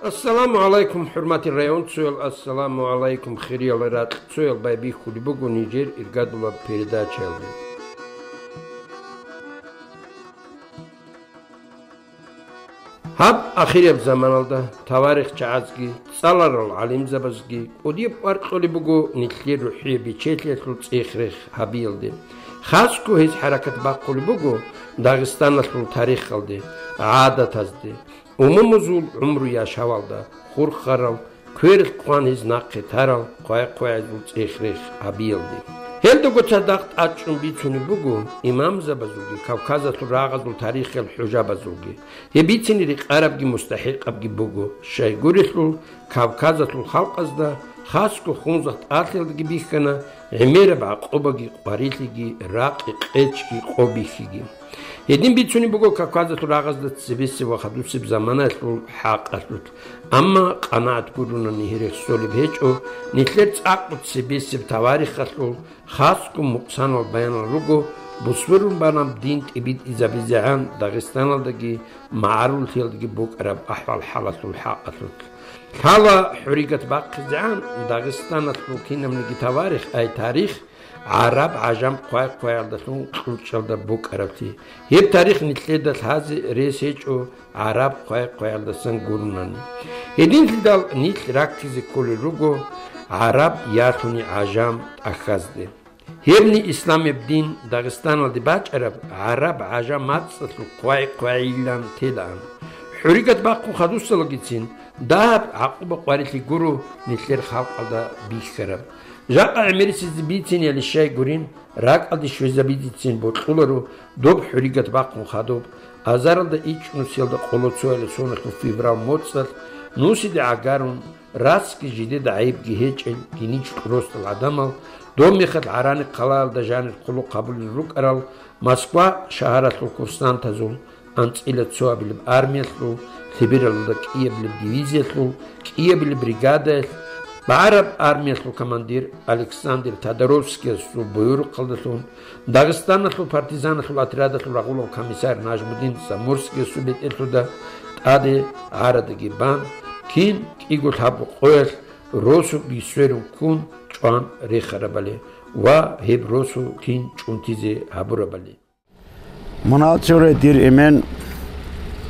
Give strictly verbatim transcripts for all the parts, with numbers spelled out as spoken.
Ассаламу гӀалайкум, хӀурматил районцоял, ассаламу гӀалайкум, хириял ракьцоял, байбихьулеб буго нижер иргадулаб передачаялде. Гьаб ахираб заманалда таварихчагӀазги, цӀаларал гӀалимзабазги кӀудияб кӀвар кьолеб буго нилъер рухӀияб бечелъиялъул цӀех-рех гьабиялде. Хасго гьез хӀаракат бахъулеб буго Дагъистаналъул тарихалде, гӀадатазде, умумузул гӀумру яшавалда, хурхарал, квералъ хъван гьез нахъе тарал хъвай-хъвайзул цӀех-рех гьабиялде. Гьелдаго цадахъ тӀадчӀун бицунеб буго имамзабазулги, Кавказалъул рагъазул тарихиял хӀужабазулги. Гьеб бицине рекъарабги мустахӀикъабги буго, щайгурелъул Кавказалъул халкъазда, хасго Хунзахъ тӀалъиялдаги бихьана гӀемераб гӀакъубаги, къварилъиги, ракъи, къечги, къо бихьиги. Гьедин бицунеб буго Кавказалъул рагъазда цебесеб ва хадусеб заманаялъул хӀакъалъулъ. Амма къанагӀат гурунани гьерех цолеб гьечӀо, нилъер цӀакъго цебесеб таварихалъул хасго мукъсанал баянал руго, бусурбанаб дин тӀибитӀизабизегӀан Дагъистаналдаги магӀаруллъиялдаги букӀараб ахӀвал-хӀалалъул хӀакъалъулъ. Лъала хӀуригат бахъизегӀан Дагъистаналъул кинабниги таварих, ай тарих, гӀараб-гӀажам хъвай-хъваялдалъун кьучӀалда букӀараблъи. Гьеб тарих нилъеда лъазе рес гьечӀо гӀараб хъвай-хъваялдасан гурунани. Гьединлъидал нилъ раккизе кколел руго гӀараб ялъуни гӀажам тӀахьазде. Гьебни исламияб дин Дагъистаналде бачӀараб гӀараб-гӀажам мацӀалъул хъвай-хъвайилан телаан. ХӀуригат бахъун хадусалагицин дагьаб гӀакъуба-къварилъи гуро нилъер халкъалда бихьараб. Жакъа гӀемерисезе бицинеяли щай гурин, ракӀалде щвезабидицин бокьуларо доб хӀуригат бахъун хадуб, азаралда ичӀнусиялда къоло цояла соналъул феврал моцӀалъ, нусиде гӀагарун, расги жидеда гӀайибги гьечӀел гиничӀ росдал гӀадамал, доб мехалъ ГӀарани хъалаялда жанир хъулухъ гьабулел рукӀарал Москва шагьаралъул курсантазул анцӀила цоабилеб армиялъул, лъебералда кӀиабилеб дивизиялъул, кӀиабилеб бригадаялъ, багӀараб армиялъул командир Александр Тодоровскиясул буюрухъалдалъун, Дагъистаналъул партизаналъул отрядалъул рагъулав комиссар Нажмудин Самурскиясул бетӀерлъуда тӀаде гӀарадаги бан, кин кӀиго лъабго къоялъ росуги сверун ккун чӀван рехарабали ва гьеб росу кин чӀунтизе гьабурабали. Мунагьал чурай, дир эмен,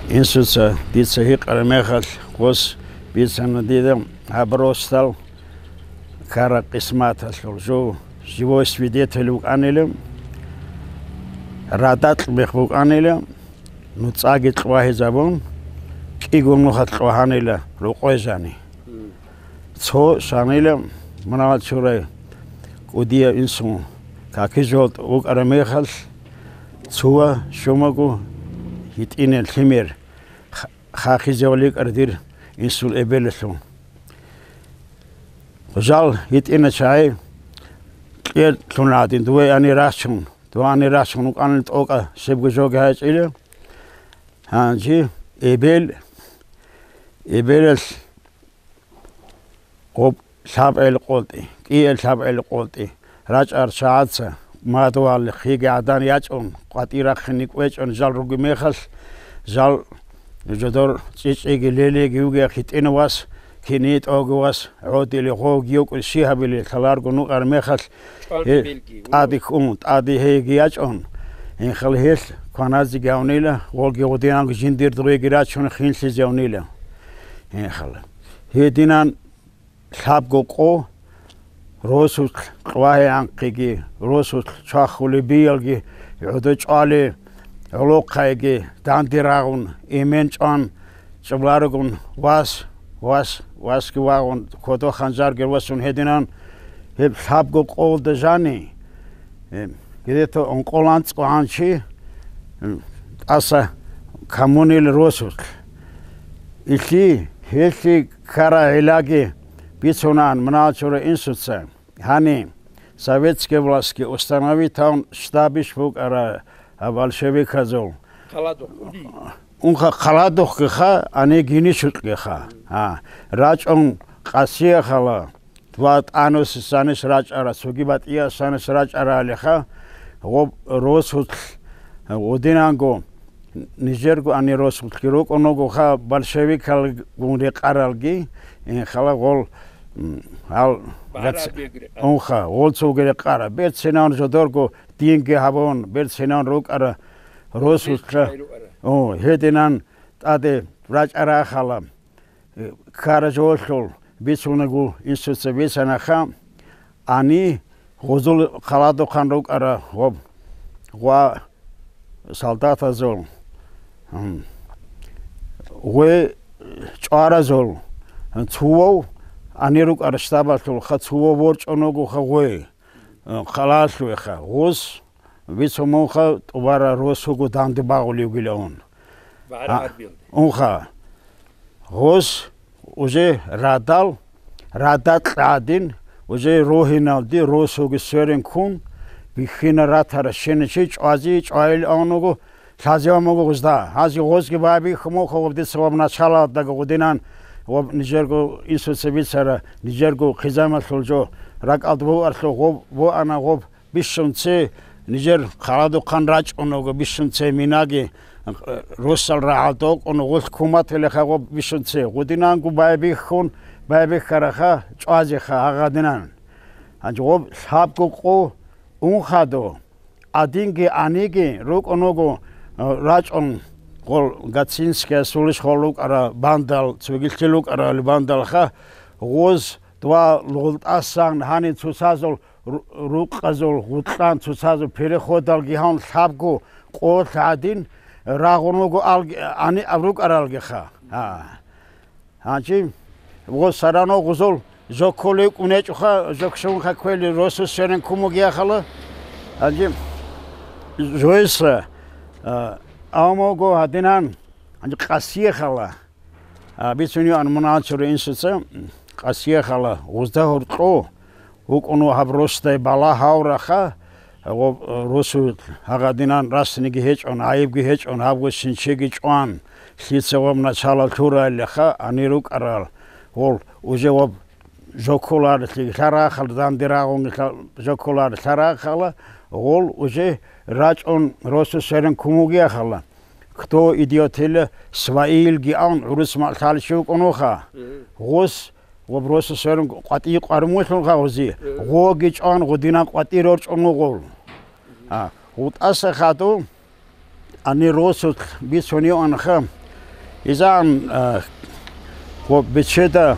инсуца дица гьикъараб мехалъ, гъос бицана дида гьаб росдал ккараб къисматалъул. Жо живой свидетель вукӀанила, радакь мех букӀанила, нуцӀаги кьвагьизабун, кӀиго нухалъ кьвагьанила рокъой жани. Цо шанила мунагьал чурай кӀудияв инсун каки жолтӀ вукӀараб мехалъ, цо ва щумаго гьитӀинал лъимер ха-, хахизевал йикӀар дир инсул эбелалъул. Жал гьитӀина чагӀи кьерлъун гӀадин, дуве ани рачун, дуве ани рачун вукӀанил тӀокӀа щебго жоги гьачӀила. Гьанже эбел, эбелалъ гъоб лъабгӀел къотӀи, кӀиел лъабгӀел къотӀи, рачӀар чагӀаца мадугьал хиги гӀадан ячӀун, къватӀир рахъине кӀвечӀун жал ругеб мехалъ, жал жодор чӀичӀиги лелиги вугев хитӀина вас, кини тӀоги вас, гӀодили гъовги йокӀун щи гьабили лъаларго нукъар мехалъ, ЧӀван гье, белги, тӀаде ккун, тӀаде гьейги ячӀун, гьинхал гьелъ кваназеги гьавнила, гъолги гъудинанго жиндир дугъеги рачун хинлъизе гьавнила. Гьинхал. Гьединан лъабго къо, росулъ кьвагьи анхъиги, росулъ чвахулеб биялги, гӀодо чӀвали, гӀолохъайги данде рагъун, эмен чӀван, чӀубларигун вас, вас, васги вагъун, кодо ханжарги росун гьединан, гьеб лъабго къолда жани, э, где-то ункъо ланцӀго гьанчи, э, тӀаса камунил росулъ. Илъи, гьелъи ккара гӀиллаги бицунаан мунагьал чурай инсуца. Гьани, советский властьги установить гьавун штабищ букӀара гьаб большевиказул. Хъаладухъ. Унха хъаладухъгиха, ани гинищукьгиха. Гьа, рачӀун къасияхъала, ва тӀанусисанищ рачӀара, цоги батӀиясанищ рачӀаралиха, гъоб росулъ гъудинанго Нижерго ани росулъги рукӀун ругоха большевикалгун рекъаралги, э, хала гъол, м, гьал Багьарабиялги рекъарал. Унха, гъол цоги рекъара. Берцинан жодорго динги гьабун, берцинан рукӀара росулъа. Берцинан рукӀара. О, гьединан тӀаде рачӀарахала. Э, ккара жолъул бицунаго инсуца бицанаха, ани гъузул халадухъан рукӀара гъоб гъва солдатазул, м, гъве чӀваразул, цував ани рукӀара штабалъулха, цував ворчӀун вугоха гъве, э, халалъувеха, гъус бицун мунха тӀубара росуго данде багъулев вугилаун. Багьара А, гьарбиялде. Унха. Гъос уже радал, рада кьадин, уже рогьиналде росуги сверен ккун, бихьина ратара щеничи чӀвази, чӀвайил авнуго, лъазе вамуго гъузда. Гьази гъозги байбихьа мухъа гъоб дица гъоб началалдаго гъудинан, гъоб нижерго инсуца бицара, нижерго хъизамалъул жо, ракӀалда буарлъу гъоб буана гъоб, бищун це, нижер халадухъан рачӀун руго, бищун це минаги, э, росал рагӀалда вукӀун гъулъ кумат гьелехъа гъоб бищун це. Гъудинанго байбихьун, байбихьараха, чӀвазеха гьагъадинан. Гьанже гъоб лъабго къо унхадо, адинги аниги рукӀун руго, э, рачӀун гъол Гацинскиясулищ гъол рукӀара бандал, цогилъил рукӀарали бандалха, гъоз два лугъултӀасан гьанин цоцазул ру-, рукъазул гъутӀлъан цоцазул переходалги гьавун лъабго къолъ гӀадин рагъун вуго алги-, ани аб рукӀаралгиха. Гьа. Гьанчи вуго сарано гъузул жо кколев кӀунечӀоха, жо кшавунха кквели росу сверен кумуги яхала. Гьанчи жойса, а, авмавго гьадинан, гьанчи къасиехала. А, бицунев ан муначура инсуца, къасиехала гъузда гьоркьо, вукӀун вагьаб росдай бала гьавраха, гъоб, росу гьагъадинан расниги гьечӀун, гӀайибги гьечӀун, гьабго шинчиги чӀван, лъица гъоб началал лъураллаха, ани рукӀарал, гъол уже гъоб жокулар лъарахал, данде рагъунги лъа-, жокулар лъарахала, гъол уже рачӀун росу сверен кумуги яхала. Кто идиотила Сваилги ан гӀурус малъалчи вукӀун вуха. Гъос ва просто сверун къватӀи къвармулъун гъавзи. Гъоги чӀван гъудина къватӀи рорчӀун вугъул. А, гъутӀаса хадув, ани росулъ бицунев анха. Изан, а, гъо бечеда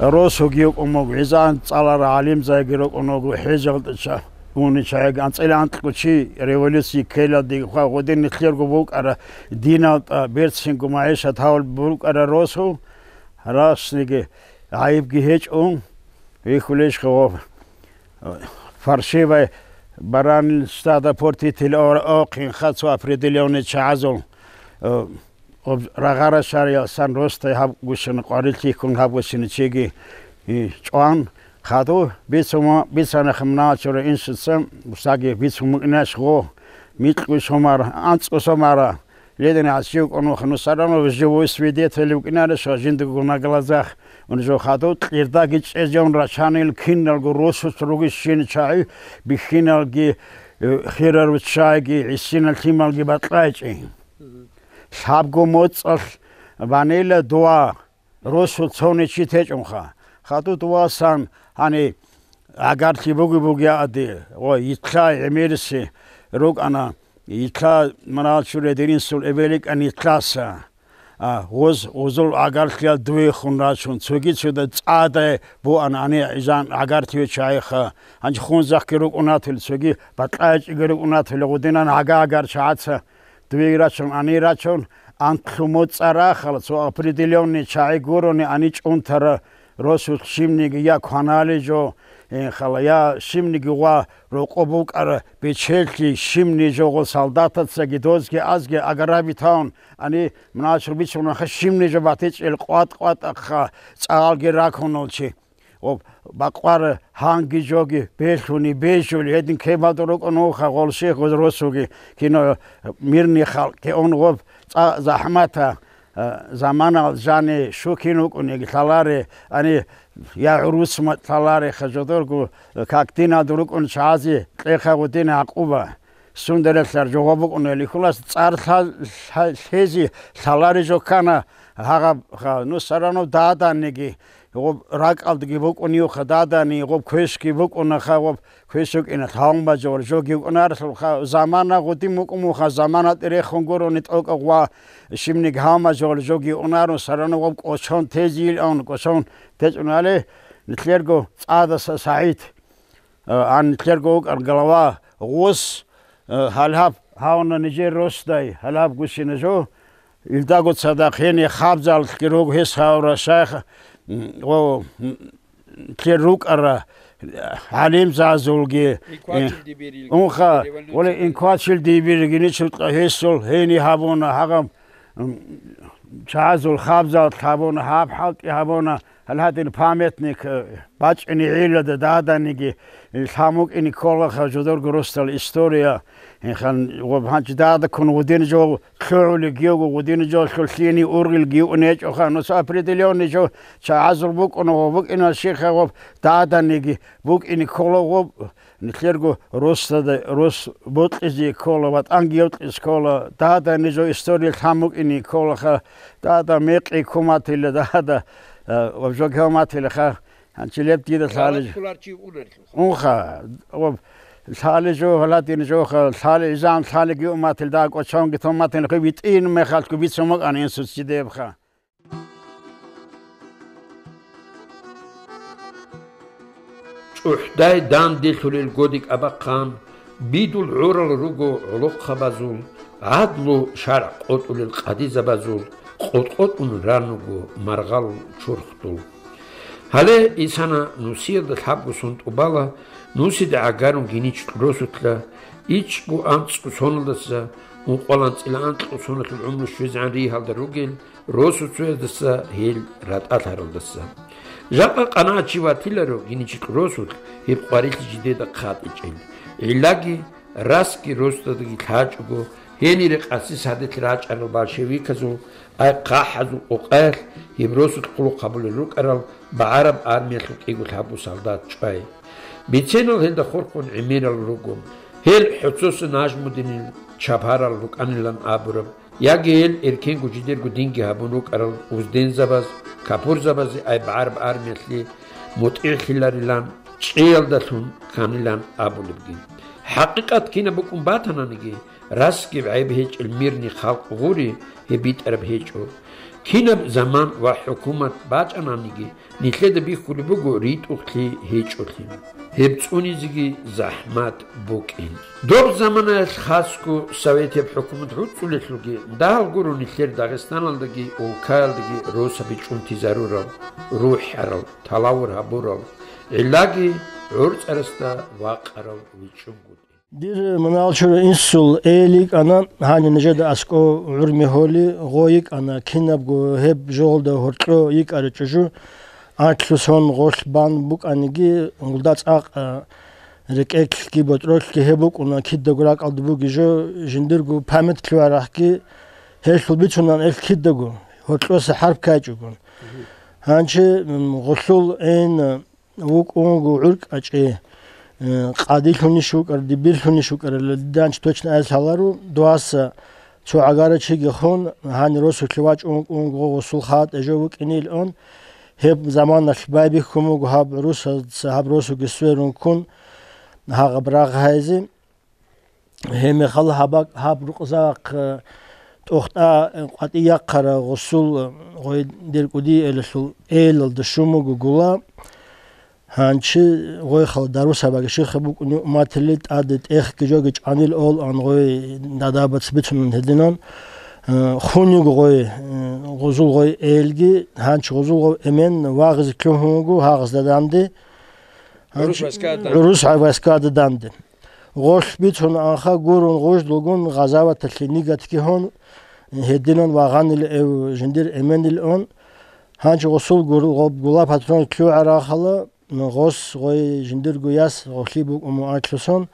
росуги вукӀун вуго, изан цӀалара гӀалимзайги рукӀун вуго, хӀежалда ча-, уни чагӀиги анцӀила анкьго чи революцие ккелалдеги хва гъудин нилъерго букӀара. Диналда берцинго магӀишат гьавул букӀара росу, расниги гӀайибги гьечӀун, вихьулищха гъо, фаршивай баранил стада портитель ор-, охъинха цо определённый чагӀазул, э, об-, рагъара шариял сан ростай гьаб гущин, къварилъи ккун гьаб гущин чиги, и, чӀван, хадув бицума-, бицана хмначура инсуца, усаги бицун мукӀинаш гъо, микьго сомар, анцӀго сомара, Леден гӀасив кӀун вуха, ну, сарано живой свидетель вукӀинаре, ша жиндирго на глазах. Унжо хадув кьирдаги чӀезеун рачанил киналго росус ругищин чагӀи, бихьиналги, э, хираруччайги, гӀисинал лъималги бакьайчӀи. Лъабго моцӀалъ банила дова. Росу цони чи течӀунха. Хадуд васан, гьани, гӀагарлъи буги-буги ади, ва йитла гӀемериси рукӀана, йитла марал чуре диринсул эбеликӀан йитласа. А, гъоз, гъозул гӀагарлъиял дуехун рачун, цоги цода цӀадай буан гьани изан гӀагарлъи чагӀиха. Гьанчи хунзахъги рукӀунатил, цоги бакьайчӀиги рукӀунатил, гъудинан гӀага-гӀагар чагӀаца. Дуе рачун, ани рачун, анлъу моцӀа рахала, цо определённый чагӀи гурони ани чӀунтара росулъ щибниги я кванали жо, э, хала, я щибниги ва рокъо букӀара бечелъи щибни жо гъо солдатацаги дозги азги аграби таун, ани муначур бичунаха щибни жо батичӀел къват-къватӀахъа цӀалги ракунал чи. Ва бакъвар гьанги жоги белъуни бежули гьедин кемалда рукӀун вуха гъол шихъ росуги кино мирный халкъги он гъоб цӀа захӀмата, э, заманал жани щукин вукӀуниги лъаларе, ани я гӀурус ма-, лъаларе хажодоргу, э, как диналда рукӀун чази кьеха гъудин гӀакъуба. Сундаралъар жо гъоб букӀуна, лихьулас цӀар лъа-, лъа-, лъезе лъалари жо ккана гьагъаб ха. Ну, саранав даданиги, гъоб ракӀалдаги букӀуневха дадани, гъоб квешги букӀунаха, гъоб квеш вукӀиналъ гьалмажавал жоги вукӀунаралъулха. Замана гъудин букӀун муха, замана тӀерехун гурони тӀокӀаб ва щибниги гьалмажавал жоги вукӀунарун, саранав гъоб кӀочон тезейилан, кӀочон течӀунали, нилъерго цӀадаса СагӀид. Э, гьанилъерго вукӀар глава гъос, э, гьалаб гьавна нижер росдай, гьалаб гусина жо. Илдаго цадахъ гьенир хабзалъги руго гьес гьавра шайх, м, о, м, лъер рукӀара, э, гӀалимзазулги, э, Инквачил дибирил, унха, революция. Оле инквачил дибирги ничукьа гьесул гьенир гьабуна гьагъам, м, чагӀазул хабзал гьабуна, гьаб хӀалтӀи гьабуна. Гьал гьадин памятник, э, бачӀине гӀелада даданиги, э, лъан букӀине кколаха жодорго росдал история. Э, хан, гъоб гьанчи дадаккун гъудин жо лъугӀули гьев, гъудин жо лъулъине ургъил гьев унечӀоха. Нуса определённый жо чагӀазул букӀуна ва букӀина шихха гъоб даданиги букӀине ккола гъоб. Нилъерго росдада, рос бокьизе ккола, ватӀанги йокьизе ккола, дада нижо история лъан букӀине кколаха, дада мекъи куматила, дада, а, ва жо гьавматилаха, гьанчи леб дида лъалеб. Унха, ва лъалеб жо, гьаладин жоха, лъалеб изан, лъалеб гьавматил, даа кӀочонги томатин, хъи витӀин мехалъго бицун букӀана инсуцидебха. ЧӀухӀдай данделъулел годик абахъан, бидул гӀурал руго гӀолохъабазул, гӀадлу шаргӀ къотӀулел къадизабазул, къотӀ-къотӀун ран руго маргъал чурхдул. Гьале исана нусиялда лъабго сон тӀубала, нусида гӀагарун гиничӀ росулъа, ичӀго анцӀго соналдаса ункъоялда анцӀила анкьго соналъул гӀумру щвезегӀан ригьалда ругел, росу цояздаса гьел ратӀалъаралдаса. Жакъа къанагӀачи ватиларо гиничӀ росулъ гьеб къварилъи жидеда хъатӀичӀел. Гьелдаги расги росдаги лъачӀого, гьенире къаси садилъ рачӀарал большевиказул, ай хъахӀазул къокъаялъ гьеб росулъ хъулухъ гьабулел рукӀарал багӀараб армиялъул кӀиго лъабго солдат чӀвай. Биценал гьелда хурхун гӀемерал руго. Гьел ХӀоцоса Нажмудинил чапарал рукӀанилан абураб, яги гьел эркенго жидерго динги гьабун рукӀарал уздензабаз, капурзабазе ай багӀараб армиялъе мутӀигӀлъиларилан, чӀеялдалъун кканилан абулебги. ХӀакъикъат кинаб букӀун батананиги, расги гӀайиб гьечӀел мирный халкъ гъури гьеб битӀараб гьечӀо. Кинаб заман ва хӀукумат бачӀананиги, нилъеда бихьулеб буго ритӀухълъи гьечӀолъи. Гьеб цӀунизеги захӀмат букӀин. Доб заманаялъ хасго советияб хӀукумат гӀуцӀулелъулги, дагьал гуро нилъер Дагъистаналдаги улкаялдаги росаби чӀунтизарурал, рухӀарал, талавур гьабурал, гӀиллаги гӀорцӀарасда вакъарал вичӀунгутӀи. Дир мунагьал чурай инсул эел йикӀана, гьаниб нижеда аскӀов гӀурми гьоли гъо йикӀана, кинабго гьеб жолда гьоркьо йикӀара чӀужу, анлъго сон гъолъ бан букӀаниги, гьелда цӀакъ, а, рекӀелъги ботӀролъги гьеб букӀуна, кидаго ракӀалда бугеб жо, жиндирго памяткалъе варахъги, гьелъул бицунан эл кидаго, гьоркьоса хӀарп ккайчӀого. Гьанчи, м, гъолъул эйин, вукӀун вуго гӀуркӀачӀи, э, къадилъунищ вукӀар, дибирлъунищ вукӀарал, дида гьанчи точно айс гьаларо, дугьаса цо гӀагара чиги хун, гьанир росулъе вачӀун вукӀун вуго гъосул хатӀа жо вукӀинилан, гьеб заманалъ байбихьун буго гьаб гӀурусаца гьаб росуги сверун ккун, гьагъаб рагъ гьайзе. Гьеб мехалъ гьаб-, гьаб рукъзахъ, э, тӀохда, э, къватӀи яхъара гъосул, э, гъой дир кӀудиялъул эйлалда щун буго гула. Гьанчи гъой хал дару сабаги шихха букӀуни умматили тӀаде тӀехги жоги чӀванил ол ан гъой дадабац бицунан гьединан. Э, хун йиго гъой, э, гъозул гъой эйлги, гьанчи гъозул гъой эмен вагъизе лъугьун вуго гьагъазда данде. ГӀурус войскада данде. ГӀурус войскада данде. Гъолъ бицун анха гурун гъуждулгун гъазаваталъе нигатги гьун, гьединан вагъанил эв жиндир эменил он. Гьанчи гъосул гур-, гъоб-, гула патрон лъугӀарахъала, гъос гъой жиндирго яс гъолъи букӀун мугӀатлъусон.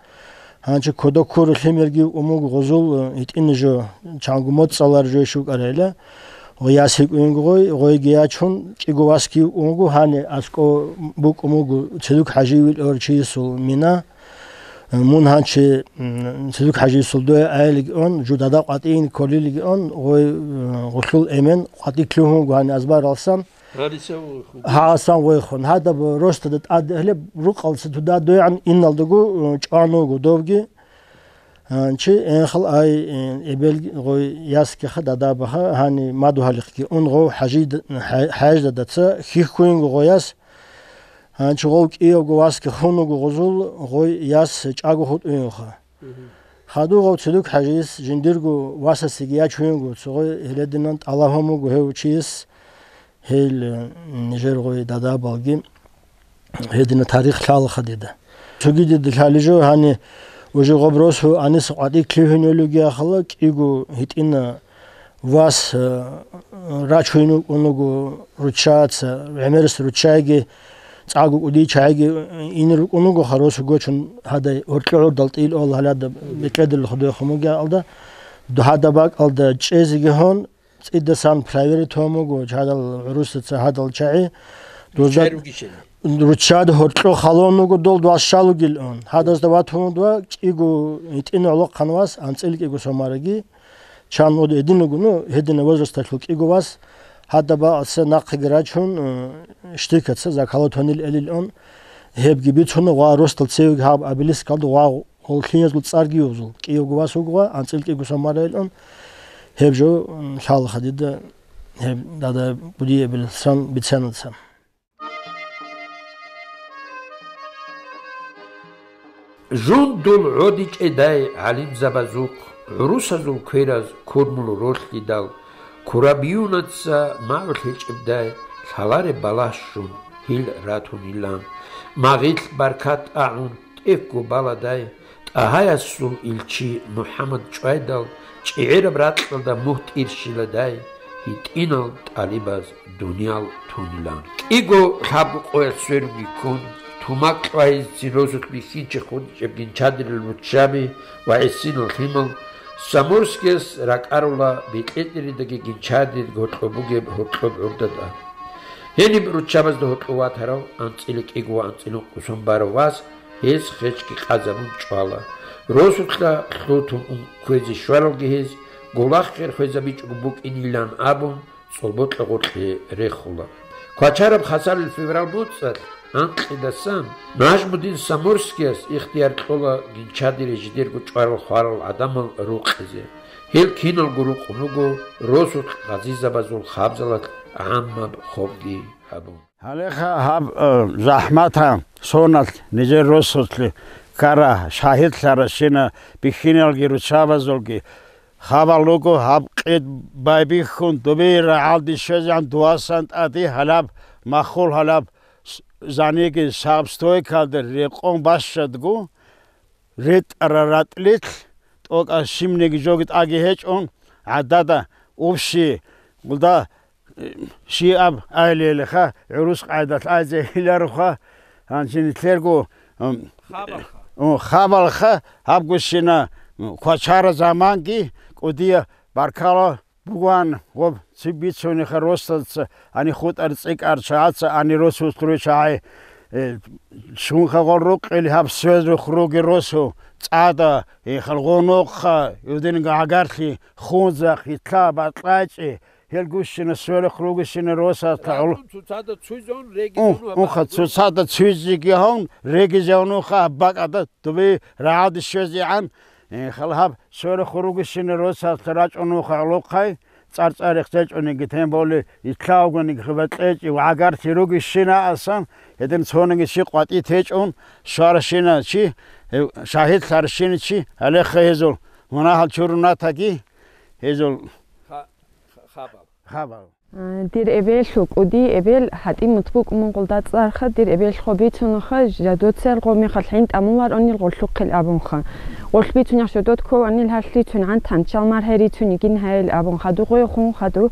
Гьанчи кодо ккуру лъимерги умуг гъозул, э, итӀине жо, чанго моцӀалар жо щукӀарайла. Гъой яс йикӀун гъой, гъойги ячун, кӀиго васги вукӀун вуго, гьани аскӀо букӀун вуго Цедук ХӀажиевил гӀорчиясул мина. Мун гьанчи, м, Цидук ХӀажиясул дуе аялиги он, жу дада къватӀийин кколилиги он, гъой, м, гъулъул эмен къватӀи лъугьун гугьани азбаралсан. Гьариса вугьу. Гьасан войхун. Гьадаб росдада тӀад гьелеб рукъалца туда доягӀан иналдаго, м, чӀван вуго довги. Гьанчи энхал ай, м, эбел гъой ясгиха дадабаха, гьани мадугьалихъги ун гъов ХӀажид-, ХӀа-, ХӀаждадаца хихьуйнго гъояс. Гьанчи гъов кӀиявго васги хун вуго гъозул, гъой яс чӀаго хутӀуюнха. Мгм. Хадув гъов Цидук ХӀажияс жиндирго васасеги ячуюнго, цогъой гьелединан тӀалаб гьамуго гьев чияс, гьел, э, нижер гъой дадабалги гьедина тарих лъалаха дида. Цоги дида лъалижо, гьани уже гъоб росу анис къватӀи лъугьинулевги ахала, кӀиго гьитӀина вас, э, рачуйин вукӀун вуго руччаца, гӀемерас руччайги, цӀакъго кӀудияй чагӀиги ин рукӀун вуго, харосу гочун гьадай гьоркьо гӀурдал тӀил ол гьалада бекьедал худой хумуги алда, гьадаб бакӀалда чӀезеги гьон, цӀидасан проверить гьамуго, гьадал гӀурусаца гьадал чагӀи, дузда руччай ругищали? Руччад гьоркьо халон вуго дол дуас щалугил ун. Гьадазда ватун ва кӀиго гьитӀина гӀолохъан вас, анцӀил кӀиго сомараги, чан уд гьедин вуго, ну, гьедина возрасталъул кӀиго вас, гьадаб бакӀаца нахъеги рачун, э, штикаца закалат гьанил элил ун, гьебги бицуна ва ростал цевеги гьаб обелискалда ва гьол лъиязул цӀарги юзул, кӀиявго вас вуго ва анцӀил кӀиго сомараил ун, гьеб жо, м, лъалаха дида, гьеб дада кӀудиябилсан бицанаца. Жундул гӀодичӀедай гӀалимзабазухъ гӀурусазул квераз курмул ролъидал, курабиюнаца магӀу лъечӀебдай лъалареб балагь щун, гьил ратунилан. Магъилъ баркат агӀун тӀекӀго баладай, ТӀагьаясул илчи МухӀаммад чӀвайдал, чӀегӀераб ракьалда мугь тӀирщиладай, гьитӀинал тӀалибаз дуниял тунилан. КӀиго лъабго къоялъ сверуги ккун, тумак кьвайизцин росулъ бихьинчи хутӀичӀеб гинчадирил руччаби ва гӀисинал лъимал, Саморскияс ракӀарула бекьетӀеридаги гинчадир гьоркьоб бугеб гьоркьоб гӀурдада. Гьениб руччабазда гьоркьов ватарав анцӀила кӀиго ва анцӀила ункъо сон барав вас, гьес хечги къазабун чӀвала. Росулъа лъутун ун кквезе щваралги гьез, гулахъ хер хвезабичӀого букӀинилан абун, цӀолбокьа гъоркье рехула. Квачараб хасалил феврал моцӀалъ анкьидасан Нажмудин Саморскияс ихтияр кьола гинчадире жидерго чӀварал-хварал гӀадамал рукъизе. Гьел киналго рукъун руго росулъ гъазизабазул хабзалалъ гӀаммаб хобги гьабун. Гьалеха гьаб, э, захӀматаб соналъ нижер росулъе ккара шагьидлъаращина бихьиналги руччабазулги. Хабал руго гьаб къед байбихьун, дубей рагӀалде щвезегӀан дувасан тӀаде гьалаб маххул гьалаб с-, заниги саб стойкалда рекъон бащадго, ретӀара ратӀлилъ тӀокӀаб щибниги жоги тӀаги гьечӀун, гӀадада, убщи, гъулда, э, щибаб айилелеха, гӀурус къайдалъ айзе гьиларуха, гьанже нилъерго, м, хабалха. М, хабалха, гьабгощина, м, квачара заманги кӀудия баркала бугоан, гъоб ци бицуниха росаца, ани хутӀар цӀикӀкӀар чагӀаца, ани росулъ ручагӀи, э, щунха гъол рукъили гьаб сверухъ руги росу, цӀада, э, халгъо нохъа, юдинга гӀагарлъи, хунзахъ, итла, бакьачӀи, гьел гущина сверухъ ругищина росаца гӀол-, Рагъун цоцазда цуйзун, регизун Ун-, унха гьаб-, цоцазда цуйзиги гьавун, регизавнуха гьаб бакӀада дуби рагӀалде щвезегӀан, э, хал гьаб сверухъ ругищина росаца рачӀунуха гӀолохъай, цӀар-цӀар рехтечӀониги, тем более, итлавгониги хиба кьечӀи ва гӀагарти ругищина асан, гьедин цониги чи къватӀи течӀун, щваращина чи, гьев шагьидлъаращина чи, гьалехха гьезул мунагьал чурунатаги, гьезул Ха-, ха-, хабал. Хабал. А, дир эбеллъу кӀуди эбел гьатӀи мутбукӀ мун гъулда цӀарха, дир эбеллъ хо бицунаха, жадоцел гъо мехалъ хӀин тӀамуларонил гъолъухъил абунха. Гъолъ бицунехъ жодот ккованил гьалъ рицун гӀан танчал мархӀе рицун йигин гьаял абун хадугъой хун хаду.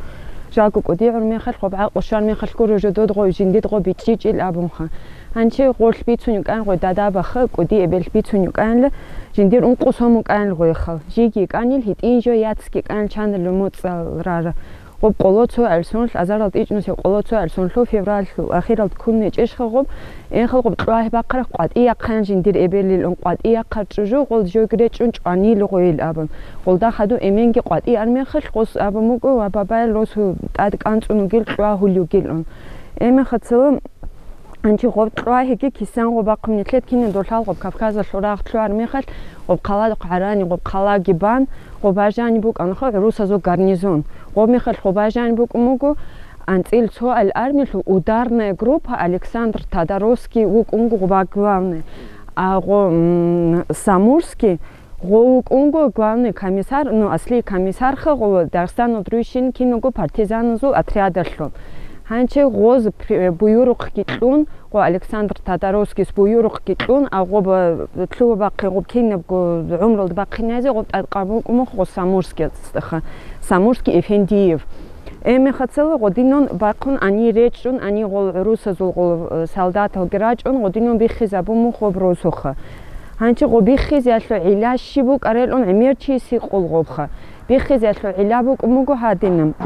Жалго кӀуди гӀур мехалъ, гъоб гӀакъу щвар мехалъ гуро жодот гъой жиндид гъо бичӀчӀичӀил абунха. Гьанчи гъолъ бицун йукӀан гъой дадабаха, кӀуди эбеллъ бицун йукӀанила, жиндир ункъо сом мукӀанил гъойхал. Жиги йикӀанил гьитӀин жо яцги йикӀанил чанилу моцӀал рара. Гъоб къоло цо гӀел сунлъ, азарал тӀичӀнусеб къоло цо гӀел сунлъу февралъул ахирал ккун гьечӀищха гъоб, энхал гъоб кьвагьи бахъарахъ къватӀи яхъаян жиндир эбелил ун къватӀи яхъа чӀужу гъол жогьги речӀчӀун чӀванил гъойил абун. Гъолда хадув эменги къватӀи армехалъ гъос абун буго ва бабайл росу тӀад кӀанцӀун вугил кьвагьулев гил ун. Эменха цо Анчи гъоб кьвагьиги кисан гъоб бахъун нилъер кине долъал гъоб Кавказалъул рагъ лъугьар мехалъ, гъоб хъаладухъ гӀарани, гъоб хъалаги бан, гъоб бажани букӀанха гӀурусазул гарнизон. Гъоб мехалъ гъоб бажани букӀун буго анцӀил цоал армиялъул ударная группа, Александр Тодоровский вукӀун буго гъоба главный. А гъо, м, Самурский, Гъов вукӀунго главный комиссар, ну, аслий комиссарха гъов Дагъистаналда руйщин киного партизаназул отрядалъул. Гьанчи гъоз пр-, буюрухъги кьун, гъо Александр Тодоровскийс буюрухъги кьун, а гъоб, э, лъугьа-бахъи гъоб кинабго гӀумрулда бахъинайзе гъоб тӀадкъаб букӀумухъ гъо Самурскияцаха, Самурский Эфендиев. Эми хацала гъодинун бахъун ани речӀчӀун, ани гъол гӀурусазул гъол, э, солдаталги рачӀун, гъодинун биххизабун мухъ гъоб росуха. Гьанчи гъо биххизеялъул гӀилла щиб букӀарелъун гӀемер чи сикъул гъобха. Биххизеялъул гӀилла букӀун буго гьадинаб.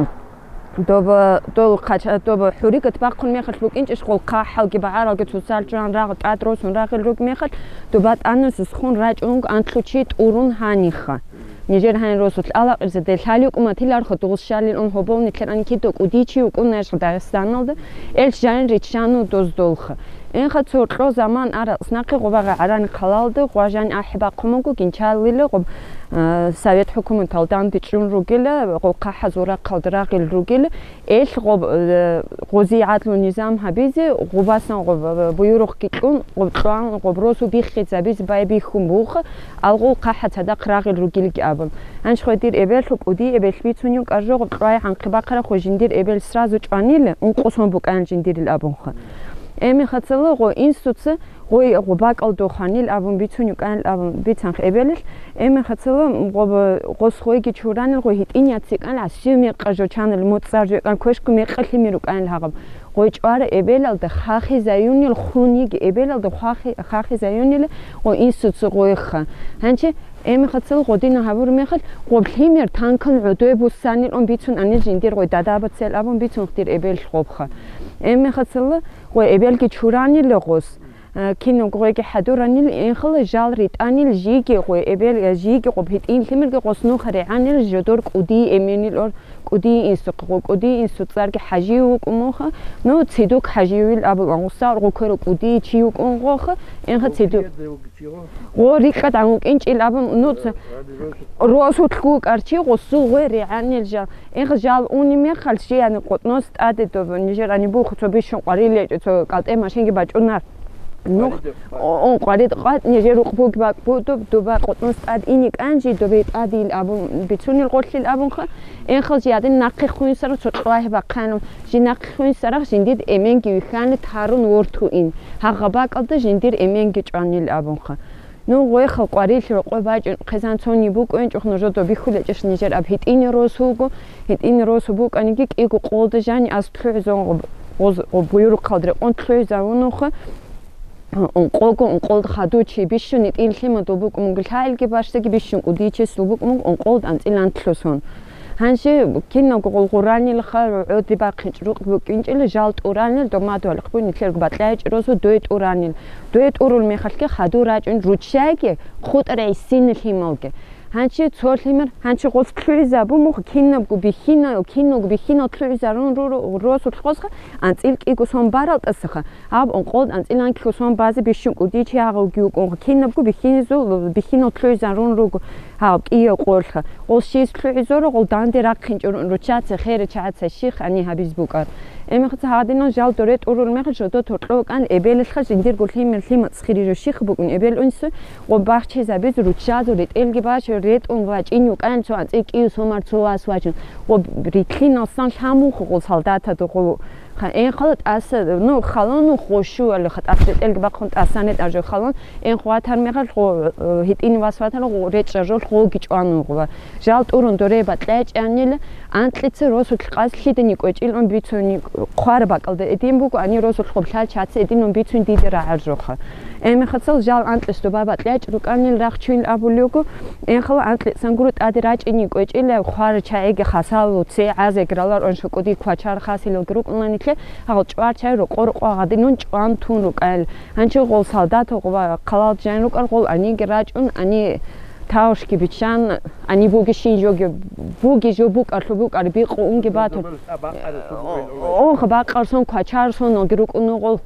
Доба, дол хъача-, доба хӀуригат бахъун мехалъ букӀинчӀищ гъол хъахӀалги багӀаралги цоцал чуран рагъ тӀад росун рагъил руг мехалъ, доба тӀанасус хун рачӀун анлъу чи тӀурун гьаниха. Нижер гьанир росулъ алакъирзаде лъаликӀуматиларха дулщалил ун гьоболни лъеран кидо кӀудичи вукӀунайищ Дагъистаналда, эл жан риччану доздолха. Энха цо кьо заман аракъ снахъе гъубагъа гӀарани хъалалда гъважан ахӀи бахъун буго гинчалила гъуб, а, Совет хӀукуматалдан дичӀун ругила, гъуб хъахӀазул рахъалда рагъил ругила, Эл гъоб, э, гъози гӀадлу низам гьабизе, гъубасан гъоб, э, буюрухъги кьун, гъоб кьван, гъоб росу биххизабизе байбихьун буха, алгъул хъахӀа цадахъ рагъил ругилги абун. Гьанж хведир эбеллъу кӀуди эбелъ бицунев каржо гъоб кьвай гӀанхъи бахъара хве жиндир эбел сразу чӀванила, ункъо сон букӀан жиндирил абунха. Эми хацала гъо инсуца Гъой гъубакӀал доханил абун бицунев кӀанил абун бицанх эбелалъ, эми хацала гъоб-, гъос гъойги чуранил гъой гьитӀин яцикӀан гӀасив мекъа жочанил муцӀар жойкӀан квешку мекъа лъими рукӀанил гьагъаб. Гъой чӀвара эбелалда хахизаюнил хун йиги эбелалда хахи-, хахизаюнила гъой инсуцу гъойха. Гьанчи эми хацал гъодина гьабур мехалъ гъоб лъимер танкан гӀодой буссанил ун бицун анил жиндир гъой дадабацел абун бицунх дир эбел гъобха. Эми хацала гъой эбелги чуранила гъос. Э, кинаб гъойги хӀадуранил, энхала жал ритӀанил жиги гъой эбел, э, жиги гъоб гьитӀин лъимерги гъос нуха регӀанил жодор кӀудий эменил ор, кӀудий инсухъ, гъо кӀудий инсуцарги хӀажив вукӀумуха, ну, цидук хӀаживил абулан, гъуса гъо кверо кӀудий чи вукӀун гъоха, энха цидук. Гъо рикӀкӀад гьан вукӀинчӀил абун, ну, ц-, росулъ гукӀар чи гъосул гъой регӀанил жал. Эх, жал уни мехалъ, жи, яни, къотӀнос тӀаде доб, нижер ани бух, цо бищун къварилечӀо, цо кӀалтӀе машинги бачӀунар. Нух, къварид къватӀ. О, о, къварид къватӀ, нижер рукъ буг бакӀ бу доб, дуба къотӀнос тӀад ини кӀан жи, добе тӀадил абун, бицунил гъолъил абунха. Энхал жи, ядин, нахъе хуйнсарав цо кьвагьи бахъанав, жи нахъе хуйнсарах жиндид эменги вихьани тарун ворту ин. Гьагъа бакӀалда жиндир эменги чӀванил абунха. Ну, гъойхал къварилъи рокъой бачӀун хъизан цони букӀунчӀухъ нужеда бихьулечӀищ нижер аб гьитӀине росулго, гьитӀине росу букӀаниги кӀиго къолда жани ас лъугӀизавун гъоб-, гъоз-, гъоб буюрухъалда рекъон лъугӀизавунухъа, ункъого, ункъолда хадучи бищун гьитӀин лъимадул букӀун буго лъаилги бащдаги бищун кӀудичесул букӀун буго ункъолда анцӀилан лъусон. Гьанже киналго гъулгъуранилха гӀодибахъинчӀ рукъ букӀинчӀила жал тӀуранил домадугьалихъ бугин нилъерго бакьайчӀ розу дой тӀуранил. Дой тӀурул мехалъги хадур рачӀун руччайги хутӀар гӀисинил лъималги. Гьанчи цо лъимер, гьанчи гъос лъугӀизабу мух кинабго бихьинал, киналго бихьинал лъугӀизарун ру-, ру-, росулъ гъосха анцӀил кӀиго сон барал тӀасаха. Гьаб ункъолд анцӀилан ккосон базе бищун кӀудичи гьагъавги вукӀун, кинабго бихьинизул, бихьинал лъугӀизарун руго гьаб кӀияв къолха. Гъол щис лъугӀизоро гъол данде рахъинчӀо руччаца, херачагӀаца щих гьани гьабиз букӀар. Эмихъца гьадинал жал доре тӀурул мехалъ жодо токьовкӀан эбелалъха жиндирго лъимер лъимацӀ хири жо щих букӀун эбел унсу, гъо бахчизабиз руччазул ретӀелги бачу, ретӀун вачӀин юкӀан цо анцӀил кӀию сомар цо вас вачун, гъо ритлъиналсан лъамухъ гъол солдатаду гъо Ха, эн хала тӀаса, ну, халон хошуали, ха, тӀаса тӀелги бахъун тӀасан ретӀар жо халон, эн хватар мехалъ, гъо, э, гьитӀин вас ватар, гъо, речӀчӀа жо гъоги чӀван вугъва. Жал тӀурун доре бакьайчӀанила, анкьица росулъ къас лъидани кӀвечӀил ун бицуни, хъвара бакӀалда эдин буго, ани росулъ хъублъал чаца эдин ун бицун диде рагӀар жоха. Гьебмехалъ жал анкьилъ доба бакьачӀ рукӀанил рахчуйин абулев вуго, гьебмехалъ анкьилъ сангуро тӀаде рачӀине кӀвечӀила хвар чагӀиги хасал цей гӀазеги ралар онша кӀуди квачар хасилалги рукӀуна нилъе, гьал чӀвар чагӀи рокъо-рокъо гьадинун чӀван тун рукӀайил. Гьанчи гъол солдатал гъоба хъалал жайн рукӀар гъол аниги рачӀун, ани тавшги биччан, ани буги шин жоги, буги жо букӀарлъу букӀар бикъу унги батун. Онха бакъарсон, квачарсоналги рукӀуну гъол.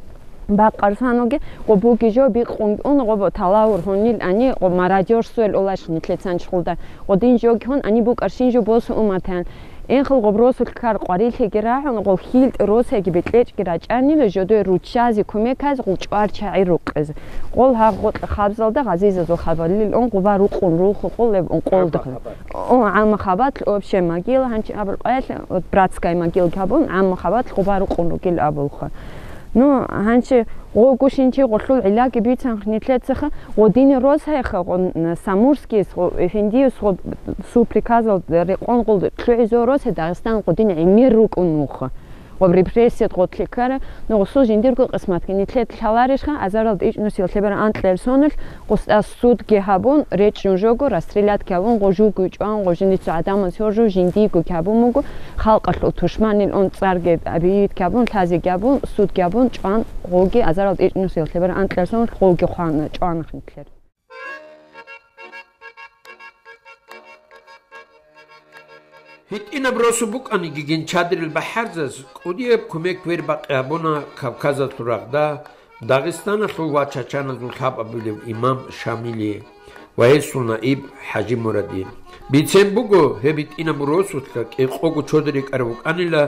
Бакъарсаноги, гъо буги жо бикъун ун, гъо бо талавур гьунил ани, гъо мародёрствуял олаш нилъецан чхулда. Гъо дин жоги гьун ани букӀаршин жо босу уматан. Энхал гъо росулъ ккар къварилъиги рагӀун, гъо хилтӀ росаги бекьечӀги рачӀанила жодой руччази кумеказ гъо чӀвар чагӀи рукъиз. Гъол гьагъ гъо хабзалда гъазизазул хабалил ун гъуба рукъун руху къулеб ун къолда. О, гӀамма хабат, общая могила, гьанчи абул къоялъ, вот братская могила гьабун, гӀамма хабат гъуба рукъун ругил абулха. Ну, гьанчи гъогу шинчи гъолъул гӀиллаги бицанх нилъецаха, гъодине росайха, гъо, н-, Самурскийс, гъо, Эфендиус, гъо, су приказал рекъон гъол лъугӀизо росай Дагъистан гъодин гӀемер рукӀун нуха. Гъоб репрессият гъотлъи ккара, ну, гъусул жиндирго къисматги нилъед лъаларищха, азаралда ичӀнусил лъебер анкьел соналъ, гъустас судги гьабун, речӀчӀун жого, расстрелятги гьабун, гъо жугу чӀван, гъо жиндицу гӀадамаз гьоржу жиндиго гьабун буго, халкъалъул тушманил он цӀарги объявить гьабун, лъази гьабун, суд гьабун, чӀван, гъоги азарал ичӀнусил лъебер анкьарсон гъоги хвана чӀванахъ нилъер. ГьитӀинаб росу букӀаниги гин чадирил бахӀарзаз кӀудияб кумек вербакъи гьабуна Кавказалъул рагъда, Дагъистаналъул ва чачаназул лъабабилев имам Шамилие ва гьесул наиб ХӀажи Мурадие. Бицен буго, гьеб гьитӀинаб росулъа кӀикъого чодир рекӀарав вукӀанила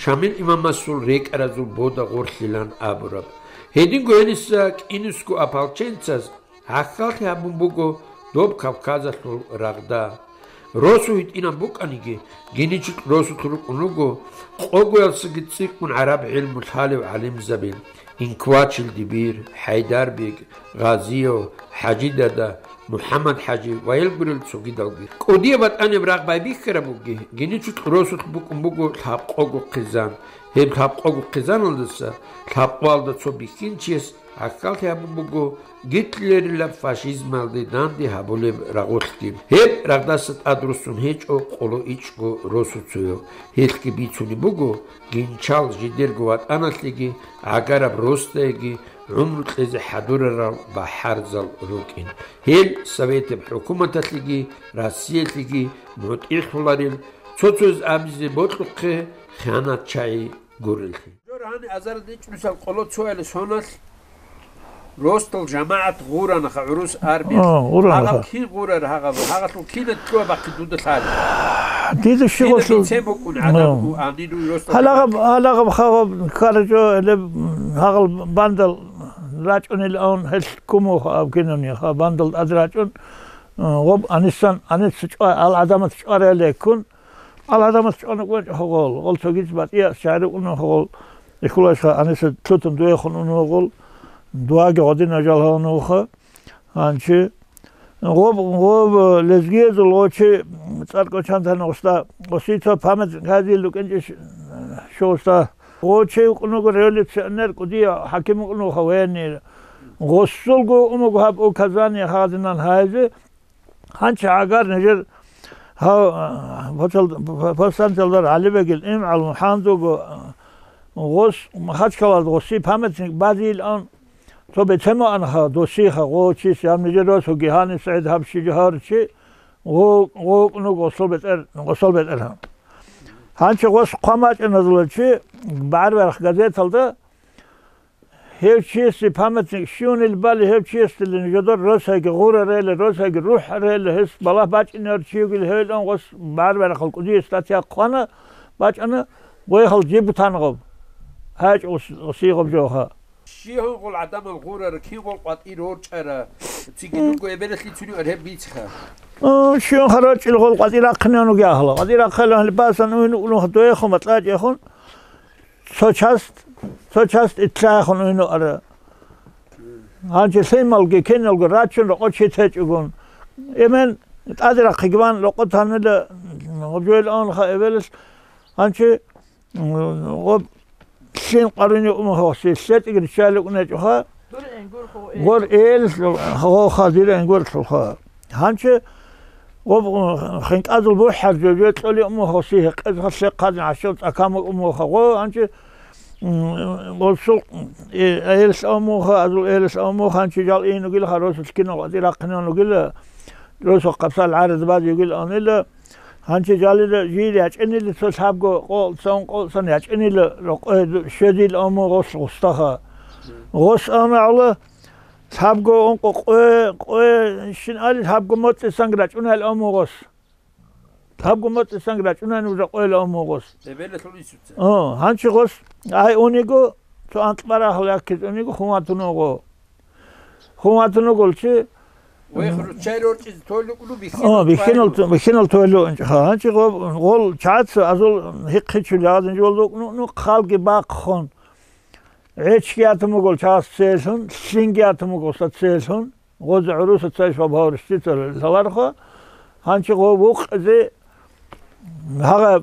Шамил имамасул рекӀаразул бода гъорлъилан абураб. Гьединго гьениса кӀинусго ополченцаз гӀахьаллъи гьабун буго доб Кавказалъул рагъда. Росу гьитӀинаб букӀаниги, гиничӀ росулъ рукӀун руго къогоялсаги цӀикӀкӀун гӀараб гӀилму лъалев гӀалимзаби: Инквачил Дибир, ХӀайдарбек, Гъазияв, ХӀажидада, МухӀаммад-ХӀажи ва гьел гурел цогидалги. КӀудияб батӀаниб рагъ байбихьараб буги, гиничӀ росулъ букӀун буго лъабкъого хъизан. Гьеб лъабкъого хъизаналдаса лъабкъоялда цо бихьинчияс гӀахьаллъи гьабун буго Гитлерилаб фашизмалде данде гьабулеб рагъулъги. Гьеб рагъдаса тӀадруссун гьечӀо къоло ичӀго росуцояв. Гьелъги бицунеб буго гинчал жидерго ватӀаналъеги гӀагараб росдайги гӀумру кьезе хӀадурарал бахӀарзал рукӀин. Гьел Советаб хӀукуматалъеги Россиялъеги мутӀигӀлъуларел, цо-цояз абизе бокьухъе хиянатчагӀи гуреллъи. Жо гьани азарда ичӀнусал къоло цоял соналъ ростал жамагӀат гъуранаха гӀурус армиялъ. О, гъуранаха. Гьагъаб кин гъурар гьагъаб, гьагъалъул кинад лъугьа бахъи дуда лъала. Дида щи гъолъул? Кинад цебе букӀун гӀадаб, о, у, гьанирул ростал. Гьалагъаб, гьалагъаб хагъаб каражо гьелеб гьагъал бандал рачӀунел ан гьел кумуха аб кинани ха бандал тӀад рачӀун, о, гъоб анисан, аниса чӀва-, ал гӀадамат чӀварайлеккун, Ал гьадамас чӀвана кӀвечӀ гьогъол, гъол цогиз батӀияс чагӀи рукӀуна гьогъол, ихулаша гьаниса лъутун дуехун ун гьогъол, дуаги гъодина жал гьавнуха. Гьанчи гъоб, гъоб лезгиязул гъочи цӀар кӀочан тани гъуста, гъосица памятник гьазил рукӀинчӀищ шуста. Гъочи вукӀун вуго революционер, кӀудияв хӀаким вукӀун вуха военный. Гъосулго ун вуго гьаб указание гьадинан гьайзе, Гьанчи гӀагар нижер гьав, а, пацал-, па-, пацанцалда ГӀалибегил имгӀал мухӀандуго, а, гъос Махачкалалда гъоси памятник базейилан цо бетема анха досиха гъо чис, я нижер росуги гьани СагӀид гьаб щиги гьавричи, гъо, гъо вукӀунуго гъосул бетӀер, гъосул бетӀергьан. Гьанчи гъос хъван бачӀаназулачи БагӀар-Барах газеталда Гьев чиясе памятник щивнил бали, гьев чиясдалин жодор росайги гъура рейла, росайги рухӀ рейла, гьес балагь бачӀинар чи вугил гьевилан гъос БагӀар-Барахъал кӀудияс статья хъвана, бачӀана, гъойхал жиб бутангъаб. ГьачӀ гъос-, гъосигъаб жоха. Щигьун гъол гӀадамал гъурара, кин гъол къватӀир рорчӀара, циги дурго эбелалъи цуни аргьеб бициха. О, щигьун харачӀил гъол къватӀир ахъинан вугехъала. КъватӀир ахъилан гьалибасан уйнукълун хадуехун, батӀлачӀехун. Цо част, цо част итлъаяхъун уйнуара. Гьанже лъималги киналго рачун рокъо чи течӀогун. Эмен тӀаде рахъиги ван рокъо танила гъоб жоял авнха эвелалъ. Гьанже гъоб лъим къаруни умухъоси лъетӀиги риччалев унечӀоха. Гур энгурхо, э. Гур эл, гъо хадир энгурлъулха. Гьанчи гъоб хинкӀазул бухӀар жо, жо кьоли умухо си гьекъезха лъехъазин гӀащал цӀакамул умуха. Гъо гьанчи, м, гъосул, э, элъ умуха, азул элъ умуха, гьанчи жал ин угилха, росулъ кинал гъадир рахъинан угила, росул хъабсал гӀараз бази угил анила, гьанчи жалила жир ячӀинила цо лъабго къо-, цо ункъо сан ячӀинила рокъое ду-, щведил умугъос гъустаха. Гъос ана гӀола, лъабго ункъо къое, къое щин али, лъабго моцӀисан рачӀунал умугъос. Лъабго моцӀисан рачӀунани уже къойла умугъос. Эбелалъул инсуца. О, гьанчи гъос, ай униго, цо анкьбарахъ яккиз униго, хун ватун уго. Хун ватун уголчи. Вай, хруччай рорчӀизе тойлу кӀуну бихьинал. О, бихьинал, бихьинал тойлу унчӀха. Гьанчи гъо-, гъол чаца азул хихъичул ягъазин жолдо, ну, ну, халги бахъун. ГӀечги ятун бугол чагӀас целлъун, лъинги ятун бугоса целлъун, гъозе гӀуруса цай шваб гьаврищи цо лъаларха, гьанчи гъо вукъизе гьагъа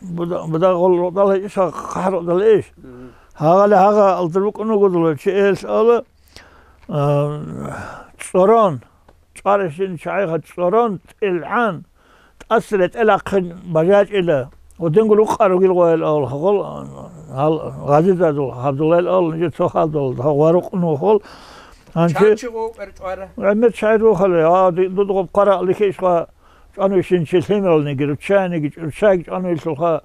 буда-, будагъул рокъдал гьечӀищ, гьагъа хъахӀ рокъдал иш. Мгм. Гьагъали гьагъа алдир букӀун вугодулав чи элъ ала, а, цӀорон, чӀварищин чагӀиха цӀорон, тӀилгӀан, тӀас ретӀел ахъин бажачӀила, гъудинго рукъа ругил гъоял авал хагъул, гьал Гъазизадул, Гьабдуллайл авал, нижер цо хадул, гьав варукъ нухул. Гьанчи чан чи гъов кӀвер чӀвара? ГӀемер чай рухали, а, ди-, дуд гъоб къара лихиш ха чӀвануйщин чи лъимералниги, руччаниги, руччаги чӀвануйлъулха,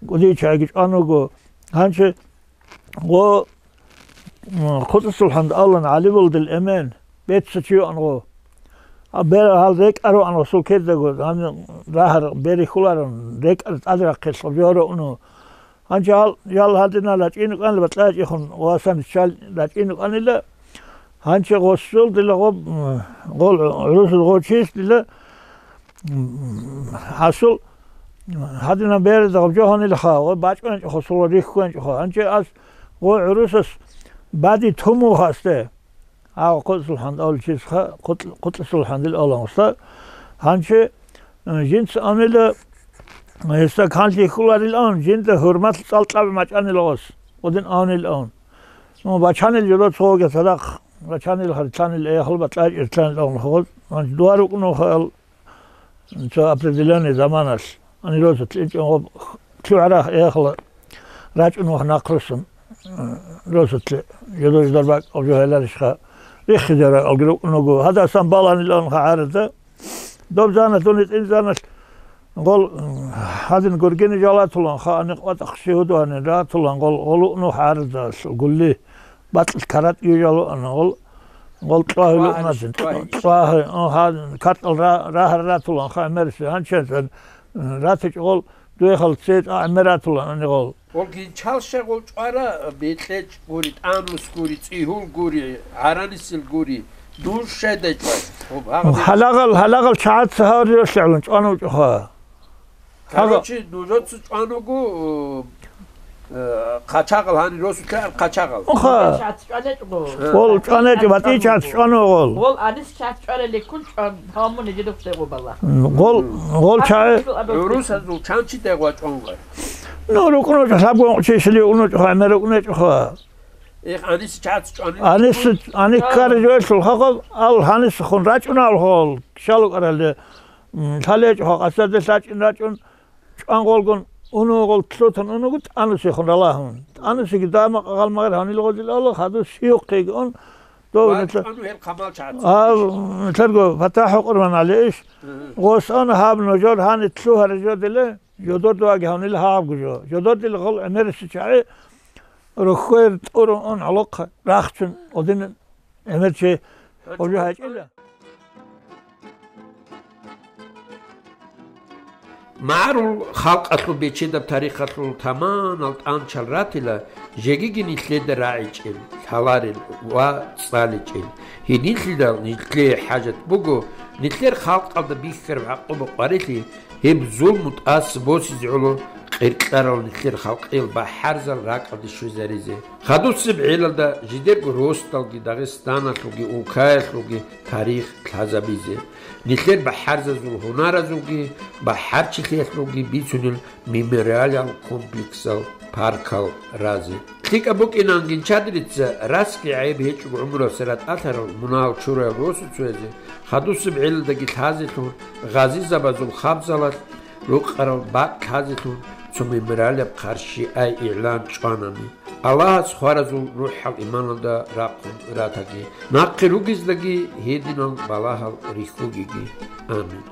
гудий чайги чӀвануго. Гьанчи гъо, м, хъуцӀисул хӀанд алан, ГӀалибулдил эмен, беццачи ваан гъо. А бер гьал рекӀар ваан гъосул кедаго, гьанин рагьар бери хьуларан, рекӀар тӀадрахъе лъабжоро уну. Гьанчи гьал, ял гьадинал рачӀин рукӀанила батӀлачӀехун, васан чал рачӀин рукӀанила. Гьанчи гъосул дила гъоб, м, гъол гӀурусул гъочис дила Гьасул гьадинаб беразда гъаб жо гьанилха, ва бачӀванчӀо хасула рихьванчӀо. Гьанчи ас гъо гӀурусас бади тумул хасде. Гьав хъуцӀул хӀандал чисха, хъуцӀ-, хъуцӀисул хӀандил алан уста. Гьанчи, э, жинц амила, э, гьесда канлъи хьуларил ан, жинда хӀурмат цӀалцӀаби мачӀанила гъос, гъудин анил ан. Ну, бачанил жодо цоги цадахъ, бачанил харцанил, э, хал батӀай иртанил ан хъугъуз. Гьанчи дуа рукӀуну хал, Цо определённый заманалъ, ани росулъ инчӀого лъугӀарах эхла рачӀун вахъ нахърусун, росулъе жодор-жодор бакӀ жо гьеларищха, риххизе ракӀалги рукӀуного, гьадасан баланилан гьарада, доб заналъ, дун гьитӀин заналъ гъол гьадин гургини жалатулан, ха, аникъ ватӀахъ щи гьудугьанин ратулан, гъол, гъол укӀну гьарадалъ гулли. Бакьил карат южал ана гъол, гъол чӀвагьи лукӀнадин, чӀвагьи, чӀвагьи, о, гьа, картал ра-, рагьар ратулан, ха, мерси, гьанчанцан, ратичӀ гъол, дуе хал цей тӀа гӀемер ратулан ани гъол. Гъол гинчал щай гъол чӀвара, бекьечӀ гури, тӀанус гури, цӀигьул гури, гӀаранисил гури, дур щайдай чӀвай? Гъоб гьагъаб. Гьалагъал, гьалагъал чагӀаца гьавриялъе гӀолан чӀван вучӀуха. Короче, нужеца чӀван вуго, э, хъачагъал, гьанир росулъа ар хъачагъал. Уха. ЧагӀаца чӀванечӀого. Гъол чӀванечӀо, батӀи чагӀаца чӀван вугъол. Гъол анис чагӀаца чӀварали ккун чӀван, гьамун жидухъ дегъубала. Гъол, гъол чагӀи. ГӀурусазул чан чи дегъва чӀван вугар? Ну, рукӀунучӀ, лъабгун чи шили унучӀ, гӀемер рукӀунечӀоха. Эх, анис чагӀаца чӀван. Анис, ани ккари жоялъул хагъаб, ал гьанисехун рачӀунал гъол, кишалу кӀарали. М, лъалечӀо, къасаде лъачӀин рачӀун, чӀван гъолгун, уну гъол лъутун унуго тӀанусехун ралагьун. ТӀанусеги дама къагъал магъир гьанил гъозил Аллагь, хадус сиюхъеги ун, дов Ва нилъа-, чӀвану гьел хъамал чагӀаца. А, нилъерго ПатахӀ Къурбан ГӀалиевич, Мгм. Гъос ана гьаб нужер гьаниб лъугьарай жо диле, жодор дуаги гьавнил гьабгу жо. Жодор дил гъол гӀемерисичагӀи рухьвер тӀурун ун гӀолохъа рахчун, один гӀемер чи гъожо гьачӀила. МагӀарул халкъалъул бечедаб тарихалъул таманал тӀанчал ратила, жегиги нилъеда рагӀичӀел, лъаларел ва цӀаличӀел. Гьединлъидал нилъее хӀажат буго, нилъер халкъалда бихьараб гӀакъуба-къварилъи гьеб зулму тӀаса босизе гӀоло къиркьарал нилъер халкъиял бахӀарзал ракӀалде щвезаризе. Хадусеб гӀелалда жидерго росдалги Дагъистаналъулги Улкаялъулги тарих лъазабизе, нилъер бахӀарзазул гьунаразулги бахӀарчилъиялъулги бицунел мемориалал комплексал, паркал разе. ЛъикӀаб букӀинанги Чадрица расги гӀайиб гьечӀого гӀумруялъ сера тӀалъарал мунагьал чураял росуцоязе хадусеб гӀелалдаги лъазелъун, гъазизабазул хабзалалъ рукъарал бакӀ лъазелъун цо мемориалаб къаршиай игӀлан чӀванани. Аллагьас хваразул рухӀал иманалда рахъун ратаги, нахъе ругездаги гьединал балагьал рихьугеги. Амин.